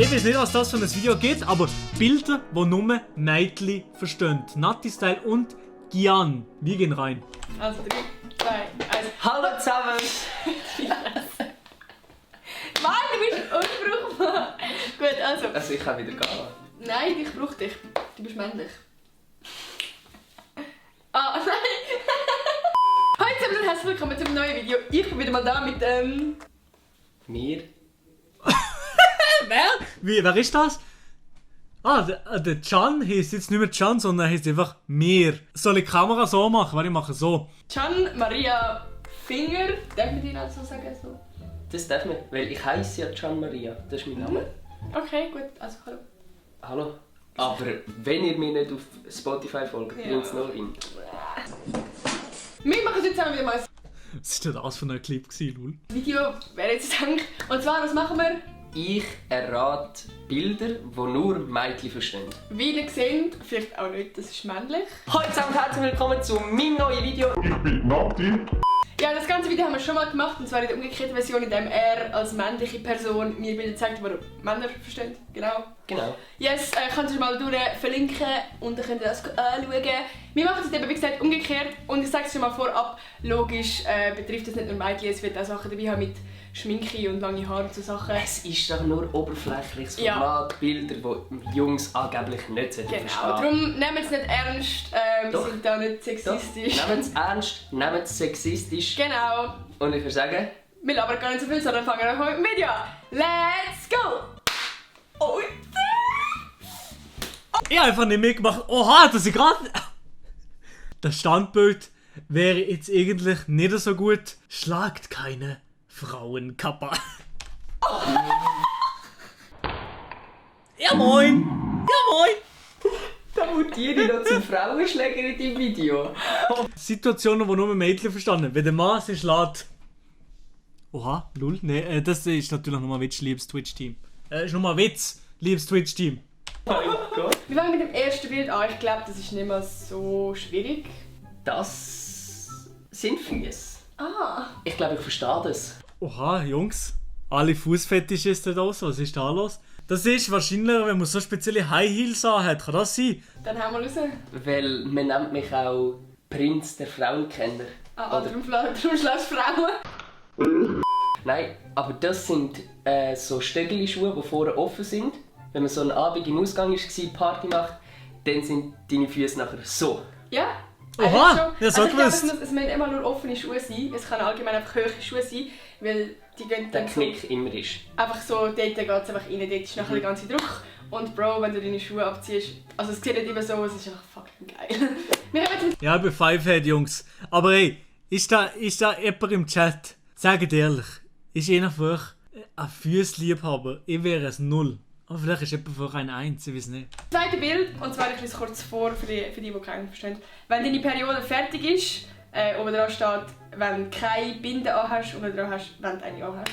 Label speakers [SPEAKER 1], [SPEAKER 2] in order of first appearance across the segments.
[SPEAKER 1] Ich weiß nicht, was das für ein Video gibt, aber Bilder, die nur Mädchen verstehen. Natti-Style und Gian. Wir gehen rein.
[SPEAKER 2] Also 3, 2, 1.
[SPEAKER 3] Hallo zusammen!
[SPEAKER 2] Mann, du bist unbrauchbar! Gut, also.
[SPEAKER 3] Also ich kann wieder gehen.
[SPEAKER 2] Nein, ich brauche dich. Du bist männlich. Ah, nein! Hallo zusammen und herzlich willkommen zu einem neuen Video. Ich bin wieder mal da mit
[SPEAKER 3] Mir?
[SPEAKER 1] Wer ist das? Ah, der Can heisst jetzt nicht mehr Can, sondern heisst einfach mir. Soll ich die Kamera so machen? Weil ich mache so.
[SPEAKER 2] Can Maria Finger. Darf man den also sagen? So?
[SPEAKER 3] Das darf man, weil ich heiße ja Gian Maria. Das ist mein Name.
[SPEAKER 2] Okay, gut. Also hallo.
[SPEAKER 3] Hallo. Aber wenn ihr mir nicht auf Spotify folgt,
[SPEAKER 2] Ja.
[SPEAKER 3] bringt es noch rein.
[SPEAKER 2] Wir machen jetzt zusammen wieder mal ein
[SPEAKER 1] Was war denn das für ein Clip, Lul?
[SPEAKER 2] Video, wer jetzt denkt. Und zwar, was machen wir?
[SPEAKER 3] Ich errate Bilder, die nur Mädchen verstehen.
[SPEAKER 2] Wie ihr seht, vielleicht auch nicht, das ist männlich.
[SPEAKER 3] Hallo zusammen und herzlich willkommen zu meinem neuen Video.
[SPEAKER 4] Ich bin Nati.
[SPEAKER 2] Ja, das ganze Video haben wir schon mal gemacht, und zwar in der umgekehrten Version, in dem er als männliche Person mir Bilder zeigt, die Männer verstehen. Genau.
[SPEAKER 3] Genau.
[SPEAKER 2] Yes, kannst du mal durch verlinken und dann könnt ihr das anschauen. Wir machen es eben, wie gesagt, umgekehrt, und ich sage es schon mal vorab, logisch betrifft das nicht nur Mädchen, es wird auch Sachen dabei haben mit Schminke und lange Haare und so Sachen.
[SPEAKER 3] Es ist doch nur oberflächliches
[SPEAKER 2] Ja.
[SPEAKER 3] Format, Bilder, die Jungs angeblich nicht verstehen.
[SPEAKER 2] Genau, darum nehmen wir es nicht ernst, wir
[SPEAKER 3] Doch.
[SPEAKER 2] sind da nicht sexistisch.
[SPEAKER 3] Nehmt es ernst, nehmt es sexistisch.
[SPEAKER 2] Genau.
[SPEAKER 3] Und ich würde sagen,
[SPEAKER 2] Wir labern gar nicht so viel, sondern fangen wir mit dem Video an. Let's go! Oh,
[SPEAKER 1] Ich habe einfach nicht mitgemacht. Oha, dass ich gerade. Das Standbild wäre jetzt eigentlich nicht so gut. Schlagt keine Frauenkappa. Ja moin! Ja moin!
[SPEAKER 3] da mutiere ich noch zum Frauenschläger in deinem Video.
[SPEAKER 1] Situationen, die nur Mädchen verstanden. Wenn der Mann sich schlägt. Oha, lul. Nee, das ist natürlich nochmal Witz, liebes Twitch-Team. Ist nochmal Witz, liebes Twitch-Team.
[SPEAKER 3] Mein Gott.
[SPEAKER 2] wir fangen mit dem ersten Bild an. Ich glaube, das ist nicht mal so schwierig.
[SPEAKER 3] Das sind Füße.
[SPEAKER 2] Ah.
[SPEAKER 3] Ich glaube, ich verstehe das.
[SPEAKER 1] Oha, Jungs. Alle Fußfetischisten da so. Was ist da los? Das ist wahrscheinlich, wenn man so spezielle High Heels anhat. Kann das sein?
[SPEAKER 2] Dann haben wir raus.
[SPEAKER 3] Weil man nennt mich auch Prinz der Frauenkenner.
[SPEAKER 2] Ah, darum schlägst du Frauen.
[SPEAKER 3] Nein, aber das sind so Stöckelschuhe, die vorne offen sind. Wenn man so einen Abend im Ausgang war, Party macht, dann sind deine Füße nachher so.
[SPEAKER 2] Ja?
[SPEAKER 1] Oha,
[SPEAKER 2] eigentlich schon.
[SPEAKER 1] ja, so
[SPEAKER 2] also ich glaube,
[SPEAKER 1] gewusst.
[SPEAKER 2] es müssen immer nur offene Schuhe sein. Es können allgemein einfach hohe Schuhe sein, weil die gehen
[SPEAKER 3] Der
[SPEAKER 2] dann so,
[SPEAKER 3] Knick immer ist.
[SPEAKER 2] einfach so, dort geht es einfach rein, dort ist nachher der ganze Druck. Und Bro, wenn du deine Schuhe abziehst, also es sieht nicht immer so, es ist einfach fucking geil. Wir haben jetzt mit
[SPEAKER 1] Ja, ich bin Fivehead, Jungs. Aber hey, ist da jemand im Chat? Sagt ehrlich, ist einer von euch ein Füßliebhaber? Ich wäre es 0. Aber vielleicht ist jemand von euch ein 1, ich weiß nicht.
[SPEAKER 2] das zweite Bild, und zwar ich lese es kurz vor für die keinen verstehen. Wenn deine Periode fertig ist, oben dran steht, wenn du keine Binde anhast, und dran hast, wenn du eine anhast.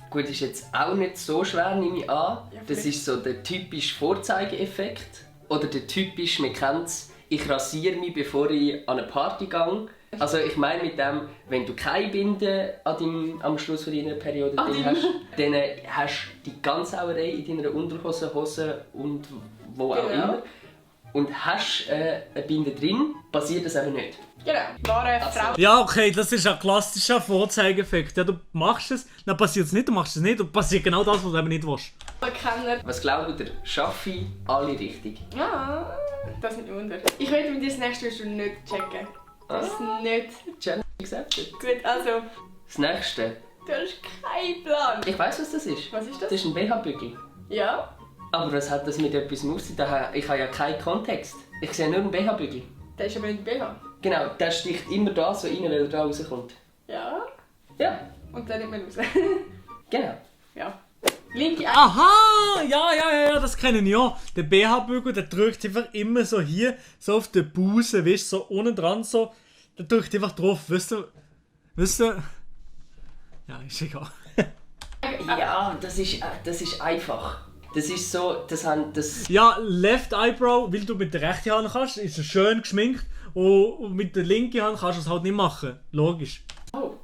[SPEAKER 3] Gut, ist jetzt auch nicht so schwer, nehme ich an.
[SPEAKER 2] Ja,
[SPEAKER 3] Das ist so der typische Vorzeigeeffekt. Oder der typische, man kennt es, ich rasiere mich, bevor ich an eine Party gehe. Also ich meine mit dem, wenn du keine Binde am Schluss von deiner Periode drin hast, dann hast du die ganze Sauerei in deiner Unterhose, Hose und wo auch
[SPEAKER 2] Genau.
[SPEAKER 3] immer. Und hast eine Binde drin, passiert das eben nicht.
[SPEAKER 2] Genau, wahre Frau.
[SPEAKER 1] Ja, okay, das ist ein klassischer Vorzeigeffekt. Ja, du machst es, dann passiert es nicht, du machst es nicht und passiert genau das, was du eben nicht willst.
[SPEAKER 2] Kenner.
[SPEAKER 3] Was glaubt ihr? Schaffe ich alle richtig?
[SPEAKER 2] Ja, das ist nicht Wunder. Ich werde mit dir das nächste wirst du nicht checken. Das ist nicht.
[SPEAKER 3] Challenge accepted.
[SPEAKER 2] Gut, also,
[SPEAKER 3] Das nächste.
[SPEAKER 2] du hast keinen Plan.
[SPEAKER 3] Ich weiss, was das ist.
[SPEAKER 2] Was ist das?
[SPEAKER 3] Das ist ein BH-Bügel.
[SPEAKER 2] Ja,
[SPEAKER 3] Aber was hat das mit etwas auf sich? Ich habe ja keinen Kontext. Ich sehe nur einen BH-Bügel.
[SPEAKER 2] der ist aber nicht BH.
[SPEAKER 3] Genau, der sticht immer da so rein, wenn er da rauskommt.
[SPEAKER 2] Ja,
[SPEAKER 3] Ja,
[SPEAKER 2] und dann nimmt man raus.
[SPEAKER 3] genau.
[SPEAKER 2] Ja. Linke Ecke.
[SPEAKER 1] Aha! Ja, das kennen ja. Der BH-Bügel, der drückt einfach immer so hier, so auf der Busen, weißt du, so unten dran so. Der drückt einfach drauf, weißt du? Ja, ist egal.
[SPEAKER 3] Ja, das ist einfach. Das ist so, das...
[SPEAKER 1] Ja, Left Eyebrow, weil du mit der rechten Hand kannst, ist er schön geschminkt. Und mit der linken Hand kannst du es halt nicht machen. Logisch.
[SPEAKER 2] Oh.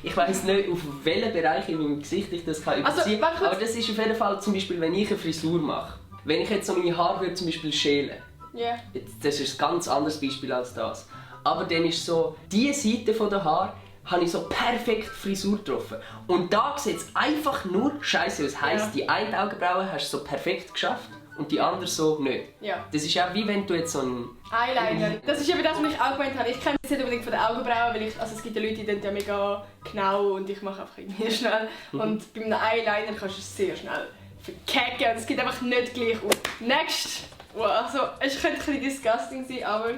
[SPEAKER 3] Ich weiss nicht, auf welchen Bereich in meinem Gesicht ich das kann überziehen kann. Aber das ist auf jeden Fall zum Beispiel, wenn ich eine Frisur mache. Wenn ich jetzt so meine Haare würde, zum Beispiel schälen.
[SPEAKER 2] Yeah.
[SPEAKER 3] Das ist ein ganz anderes Beispiel als das. Aber dann ist so, diese Seite der Haare habe ich so perfekt Frisur getroffen. Und da sieht es einfach nur scheiße aus. Das heisst, die eine Augenbraue hast du so perfekt geschafft und die andere so nicht.
[SPEAKER 2] Ja.
[SPEAKER 3] Das ist auch wie wenn du jetzt so ein...
[SPEAKER 2] Eyeliner. Das ist eben das, was ich auch gemeint habe. Ich kenne es nicht unbedingt von den Augenbrauen, weil es gibt ja Leute, die sind ja mega genau und ich mache einfach irgendwie schnell. Und bei einem Eyeliner kannst du es sehr schnell verkacken und es geht einfach nicht gleich aus. Next! Wow, also, es könnte ein bisschen disgusting sein, aber...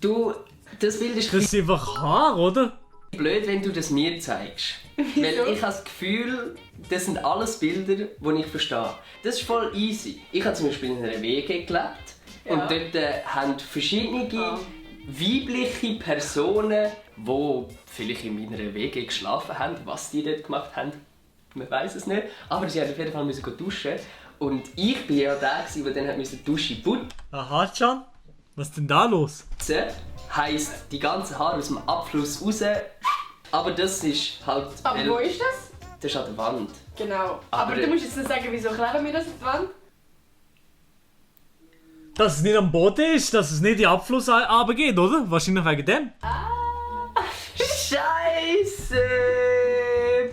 [SPEAKER 3] Du, das Bild ist
[SPEAKER 1] Das ist einfach Haar, oder?
[SPEAKER 3] blöd, wenn du das mir zeigst. Weil ich habe das Gefühl, das sind alles Bilder, die ich verstehe. Das ist voll easy. Ich habe zum Beispiel in einer WG gelebt und dort haben verschiedene weibliche Personen, die vielleicht in meiner WG geschlafen haben. Was die dort gemacht haben, man weiß es nicht. Aber sie mussten auf jeden Fall duschen. Und ich war ja der, der dann die Dusche putzen.
[SPEAKER 1] Aha, Can. Was ist denn da los?
[SPEAKER 3] Heisst, die ganzen Haare aus dem Abfluss raus. Aber das ist halt...
[SPEAKER 2] Aber wo ist das?
[SPEAKER 3] Das ist an der Wand.
[SPEAKER 2] Genau. Aber du musst jetzt nicht sagen, wieso kleben wir das an die Wand?
[SPEAKER 1] Dass es nicht am Boden ist, dass es nicht in den Abfluss runtergeht, oder? Wahrscheinlich wegen dem.
[SPEAKER 3] Scheiße!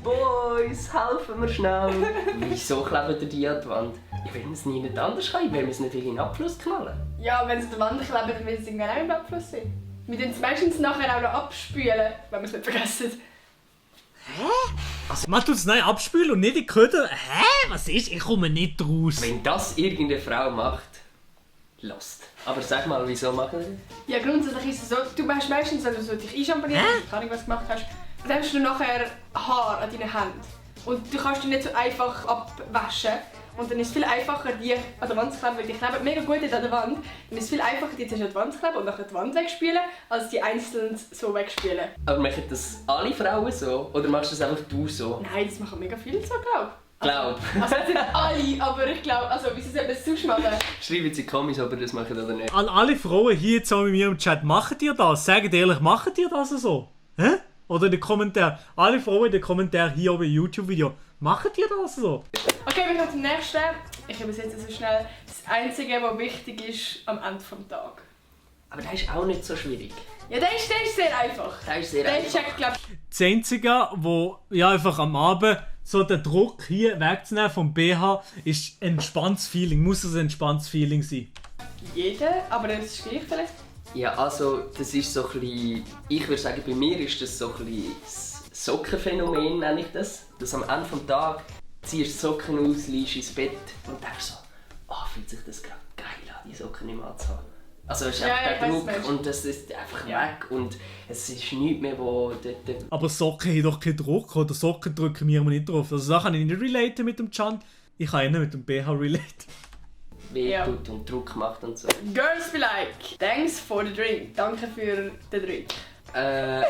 [SPEAKER 3] Boys, helfen wir schnell! Wieso kleben die an die Wand? Ich will es nie anders können, ich will es nicht in den Abfluss knallen.
[SPEAKER 2] Ja, wenn es an der Wand kleben, dann will es irgendwann auch im Abfluss sein. Wir tun es meistens nachher auch noch abspülen, wenn wir es nicht vergessen.
[SPEAKER 1] Also, man tut es neu abspülen und nicht in die Köder. Hä? Was ist? Ich komme nicht raus.
[SPEAKER 3] Wenn das irgendeine Frau macht, lost. Aber sag mal, wieso machen sie?
[SPEAKER 2] Ja, grundsätzlich ist es so, du hast meistens, wenn du so dich einschamponiert hast, keine Ahnung, was du gemacht hast, dann hast du nachher Haar an deinen Händen. Und du kannst die nicht so einfach abwaschen. Und dann ist es viel einfacher, die an der Wand zu kleben, weil die kleben mega gut an der Wand. Dann ist es viel einfacher, die zuerst an die Wand zu kleben und nachher die Wand wegspülen, als die einzeln so wegspülen.
[SPEAKER 3] Aber machen das alle Frauen so? Oder machst du das einfach du so?
[SPEAKER 2] Nein, das machen mega viele so, glaube ich.
[SPEAKER 3] Glaub.
[SPEAKER 2] Also nicht alle, aber ich glaube, also wieso soll man das sonst machen?
[SPEAKER 3] Schreiben sie Kommis, ob ihr das macht oder nicht.
[SPEAKER 1] An alle Frauen hier jetzt auch mit mir im Chat, macht ihr das? Sagt ehrlich, macht ihr das so? Hä? Oder in den Kommentaren. Alle Frauen in den Kommentaren hier oben im YouTube-Video. Macht ihr das so?
[SPEAKER 2] Okay, wir kommen zum nächsten. Ich übersetze es so schnell. Das Einzige, was wichtig ist am Ende des Tages.
[SPEAKER 3] Aber das ist auch nicht so schwierig.
[SPEAKER 2] Ja, der ist sehr einfach.
[SPEAKER 3] Das ist sehr
[SPEAKER 2] Der
[SPEAKER 3] einfach.
[SPEAKER 2] checkt, glaube
[SPEAKER 1] Das Einzige, wo ja einfach am Abend so den Druck hier wegzunehmen vom BH, ist ein entspanntes Feeling. Muss es ein entspanntes Feeling sein?
[SPEAKER 2] ich, jeder, aber das ist gleich vielleicht.
[SPEAKER 3] Ja, also das ist so ein bisschen, ich würde sagen, bei mir ist das so ein bisschen das Sockenphänomen, nenne ich das. Dass am Ende des Tages ziehst du Socken aus, liegst ins Bett und denkst so, fühlt sich das gerade geil an, die Socken nicht mehr anzuhaben. Also es ist
[SPEAKER 2] Ja,
[SPEAKER 3] einfach
[SPEAKER 2] ich
[SPEAKER 3] der
[SPEAKER 2] weiss,
[SPEAKER 3] Druck und das ist einfach weg und es ist nichts mehr, wo dort
[SPEAKER 1] Aber Socken haben doch keinen Druck, oder Socken drücken wir nicht drauf. Also da kann ich nicht relaten mit dem Can. Ich kann eher mit dem BH relaten.
[SPEAKER 3] wehtut und Druck macht und so.
[SPEAKER 2] Girls be like, thanks for the drink. Danke für den Drink.
[SPEAKER 3] Er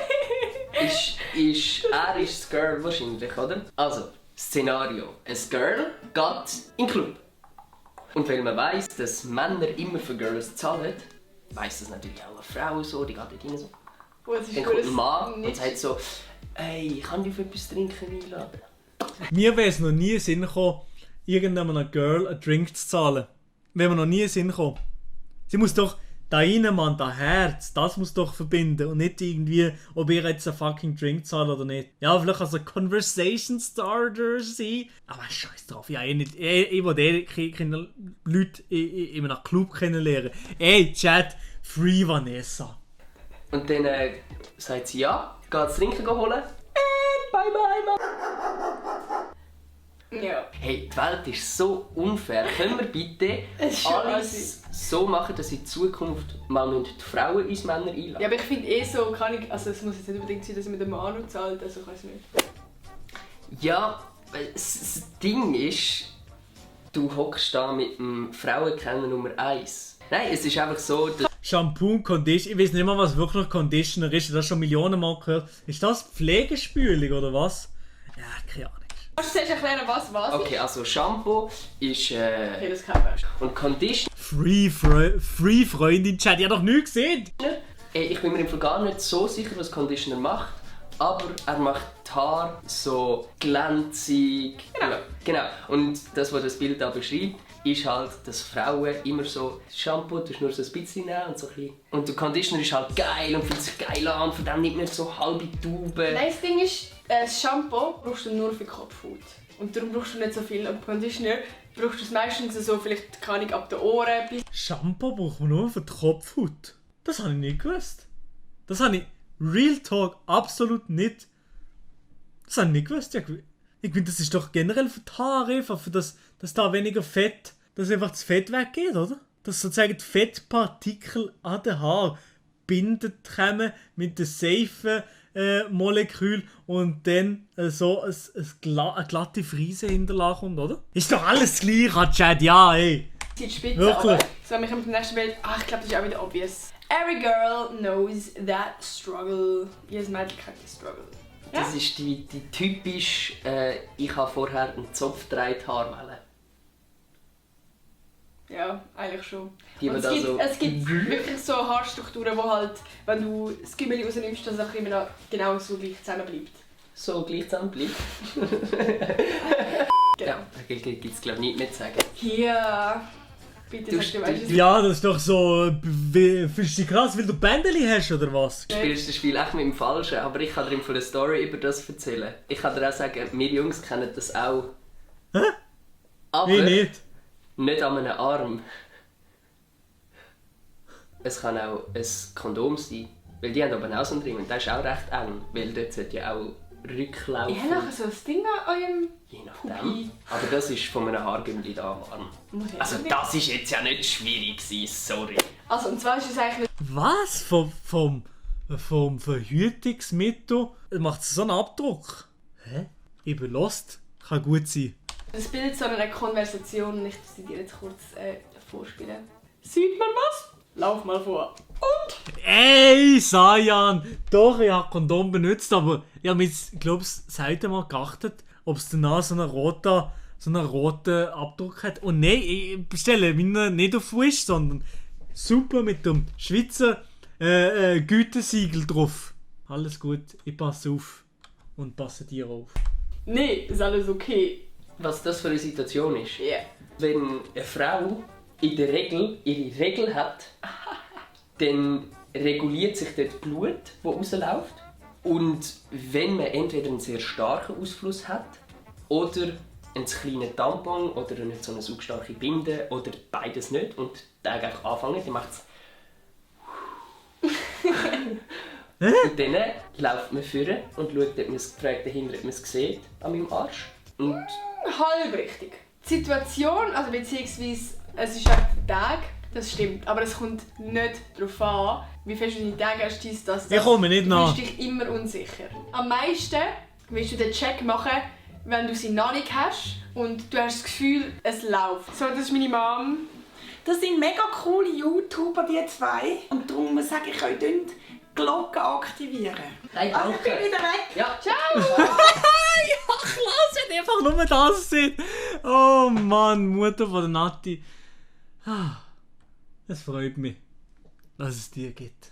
[SPEAKER 3] ist das Girl wahrscheinlich, oder? Also, Szenario. Ein Girl geht in den Club. Und weil man weiss, dass Männer immer für Girls zahlen, weiss das natürlich auch eine Frau so, die geht dort rein so.
[SPEAKER 2] Oh, das ist
[SPEAKER 3] Dann
[SPEAKER 2] gut,
[SPEAKER 3] kommt ein Mann und
[SPEAKER 2] nicht-
[SPEAKER 3] sagt so, «Hey, ich kann dich für etwas trinken einladen.»
[SPEAKER 1] Mir wäre es noch nie in den Sinn gekommen, irgendeiner Girl einen Drink zu zahlen. Wäre mir noch nie in den Sinn gekommen. Sie muss doch da rein, Mann, das Herz, das muss doch verbinden und nicht irgendwie, ob ihr jetzt einen fucking Drink zahlt oder nicht. Ja, vielleicht kann es ein Conversation Starter sein, aber scheiß drauf, ja, ich will keine Leute in einem Club kennenlernen. Ey, Chat, Free Vanessa.
[SPEAKER 3] Und dann sagt sie ja, geht das Trinken holen. Bye bye, Mann.
[SPEAKER 2] Ja.
[SPEAKER 3] Hey, die Welt ist so unfair. Können wir bitte
[SPEAKER 2] Es ist schon
[SPEAKER 3] alles so machen, dass in Zukunft mal die Frauen ins Männer einladen?
[SPEAKER 2] Ja, aber ich finde so, kann ich, also es muss jetzt nicht unbedingt sein, dass ich mit dem Mann zahlt, also kann ich nicht.
[SPEAKER 3] Ja, das Ding ist, du hockst da mit dem Frauenkenner Nummer 1. Nein, es ist einfach so, dass
[SPEAKER 1] Shampoo und Conditioner, ich weiß nicht mal, was wirklich Conditioner ist, das schon Millionen Mal gehört. Ist das Pflegespülung oder was? Ja, keine Ahnung.
[SPEAKER 2] Kannst du zuerst erklären, was ist?
[SPEAKER 3] okay, also Shampoo ist
[SPEAKER 2] Okay, das kann ich.
[SPEAKER 3] und Conditioner.
[SPEAKER 1] Free Freundin Chat, die hat doch nichts gesehen.
[SPEAKER 3] Ich bin mir im Fall gar nicht so sicher, was Conditioner macht, aber er macht die Haare so glänzig. Genau. Und das, was das Bild da beschreibt, ist halt, dass Frauen immer so Shampoo tust nur so ein bisschen nehmen und so ein bisschen. Und der Conditioner ist halt geil und fühlt sich geil an, von dem nicht mehr so halbe Tauben.
[SPEAKER 2] Nein, das Ding ist, das Shampoo brauchst du nur für Kopfhaut. Und darum brauchst du nicht so viel. Und Conditioner brauchst du es meistens so, vielleicht kann ich ab den Ohren bis...
[SPEAKER 1] Shampoo braucht man nur für die Kopfhaut. Das habe ich nicht gewusst. Das habe ich Real Talk absolut nicht. Das habe ich nicht gewusst. Ich finde, das ist doch generell für die Haare einfach, für dass da weniger Fett, dass einfach das Fett weggeht, oder? Dass sozusagen die Fettpartikel an den Haaren bindet kommen mit den safen Molekül und dann so eine glatte Frise hinterlassen kommt, oder? Ist doch alles gleich, Chad, ja, ey.
[SPEAKER 2] Die Spitze,
[SPEAKER 1] Wirklich?
[SPEAKER 2] aber so mich am nächsten Bild, ich glaube, das ist auch wieder obvious. Every girl knows that struggle. Jedes Mädchen kennt den Struggle. Ja?
[SPEAKER 3] Das ist die typisch, ich habe vorher einen Zopf gedreht Haarwelle.
[SPEAKER 2] Ja, eigentlich schon.
[SPEAKER 3] Die
[SPEAKER 2] Und
[SPEAKER 3] man da so-
[SPEAKER 2] es gibt wirklich so Haarstrukturen, wo halt, wenn du das Gümmeli rausnimmst, dass es auch immer noch genau so gleich zusammenbleibt.
[SPEAKER 3] So gleich zusammen bleibt.
[SPEAKER 2] Genau.
[SPEAKER 3] Ja, da gibt es glaube ich nicht mehr zu sagen.
[SPEAKER 2] Hier, bitte sag du, weißt du.
[SPEAKER 1] Ja, das ist doch so. Findest du dich krass, weil du Bändeli hast, oder was?
[SPEAKER 3] Du spielst das Spiel echt mit dem Falschen, aber ich kann dir von der Story über das erzählen. Ich kann dir auch sagen, wir Jungs kennen das auch.
[SPEAKER 1] Hä?
[SPEAKER 3] Aber
[SPEAKER 1] Ich nicht.
[SPEAKER 3] nicht an einem Arm. Es kann auch ein Kondom sein, weil die haben oben auch so einen Ring und der ist auch recht eng, weil dort sollte ja auch rücklaufen.
[SPEAKER 2] Ich habe nachher so ein Ding an eurem
[SPEAKER 3] Je nachdem.
[SPEAKER 2] Pupi.
[SPEAKER 3] Aber das ist von einem Haargümmeli da am Arm.
[SPEAKER 2] Muss ich
[SPEAKER 3] Also
[SPEAKER 2] auch
[SPEAKER 3] das ist jetzt ja nicht schwierig gewesen, sorry.
[SPEAKER 2] Also, und zwar ist es eigentlich
[SPEAKER 1] Was? Vom Verhütungsmittel macht es so einen Abdruck? Hä? Ich bin lost. Kann gut sein.
[SPEAKER 2] das Bild so einer Konversation, nicht, dass ich dir jetzt kurz vorspielen. Sieht man was? Lauf mal vor. Und?
[SPEAKER 1] Ey, Sayan! Doch, ich habe Kondom benutzt, aber ich habe mich, glaube ich, selten mal geachtet, ob es danach so einen roten Abdruck hat. Und nein, ich bestelle meinen nicht auf Wish, sondern super mit dem Schweizer Gütesiegel drauf. Alles gut, ich passe auf und passe dir auf.
[SPEAKER 2] Nee, ist alles okay.
[SPEAKER 3] Was das für eine Situation ist.
[SPEAKER 2] Ja. Yeah.
[SPEAKER 3] Wenn eine Frau in der Regel ihre Regel hat, dann reguliert sich dort Blut, das rausläuft. Und wenn man entweder einen sehr starken Ausfluss hat oder einen kleinen Tampon oder nicht so eine saugstarke Binde oder beides nicht und der einfach anfangen, dann macht es. Und dann läuft man vorne und schaut, ob man es fragt dahinter, ob man es sieht an meinem Arsch. Und
[SPEAKER 2] Halb richtig. Die Situation, also beziehungsweise es ist echt der Tag, das stimmt, aber es kommt nicht darauf an, wie fest du deine Tage hast, das.
[SPEAKER 1] Ich komme nicht nach.
[SPEAKER 2] Du fühlst dich immer unsicher. Am meisten willst du den Check machen, wenn du sie noch nicht hast und du hast das Gefühl, es läuft. So, das ist meine Mom.
[SPEAKER 4] Das sind mega coole YouTuber, die zwei. Und darum sage ich euch, die Glocke aktivieren.
[SPEAKER 3] nein,
[SPEAKER 4] Also, ich bin
[SPEAKER 3] danke.
[SPEAKER 4] wieder weg.
[SPEAKER 3] Ja,
[SPEAKER 2] Ciao!
[SPEAKER 1] Ja, klasse, wenn einfach nur das sieht. Oh Mann, Mutter von der Nati. Es freut mich, dass es dir gibt.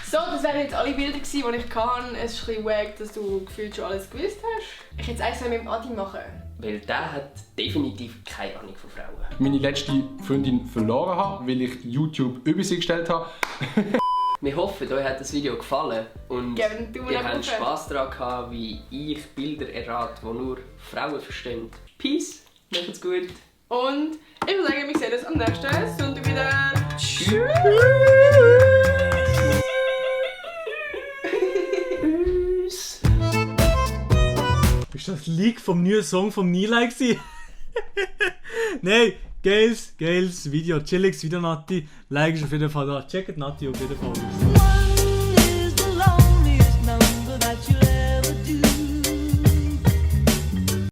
[SPEAKER 2] So, das wären jetzt alle Bilder gewesen, die ich kann. Es ist ein bisschen wack, dass du gefühlt schon alles gewusst hast. Ich hätte es eigentlich mit dem Adi machen.
[SPEAKER 3] weil der hat definitiv keine Ahnung von Frauen.
[SPEAKER 5] Meine letzte Freundin verloren habe, weil ich YouTube über sie gestellt habe.
[SPEAKER 3] Wir hoffen, euch hat das Video gefallen und
[SPEAKER 2] Gebt einen Daumen
[SPEAKER 3] ihr
[SPEAKER 2] nach
[SPEAKER 3] habt
[SPEAKER 2] oben.
[SPEAKER 3] Spass daran gehabt, wie ich Bilder errate, die nur Frauen verstehen. Peace, macht's gut.
[SPEAKER 2] Und ich würde sagen, wir sehen uns am nächsten Sonntag wieder.
[SPEAKER 3] Tschüss.
[SPEAKER 1] Ist das Leak vom neuen Song vom Nilay gewesen? Nein, geiles Video. Chilliges Video, Nati. Like ist auf jeden Fall da. Checkt Nati auf jeden Fall aus.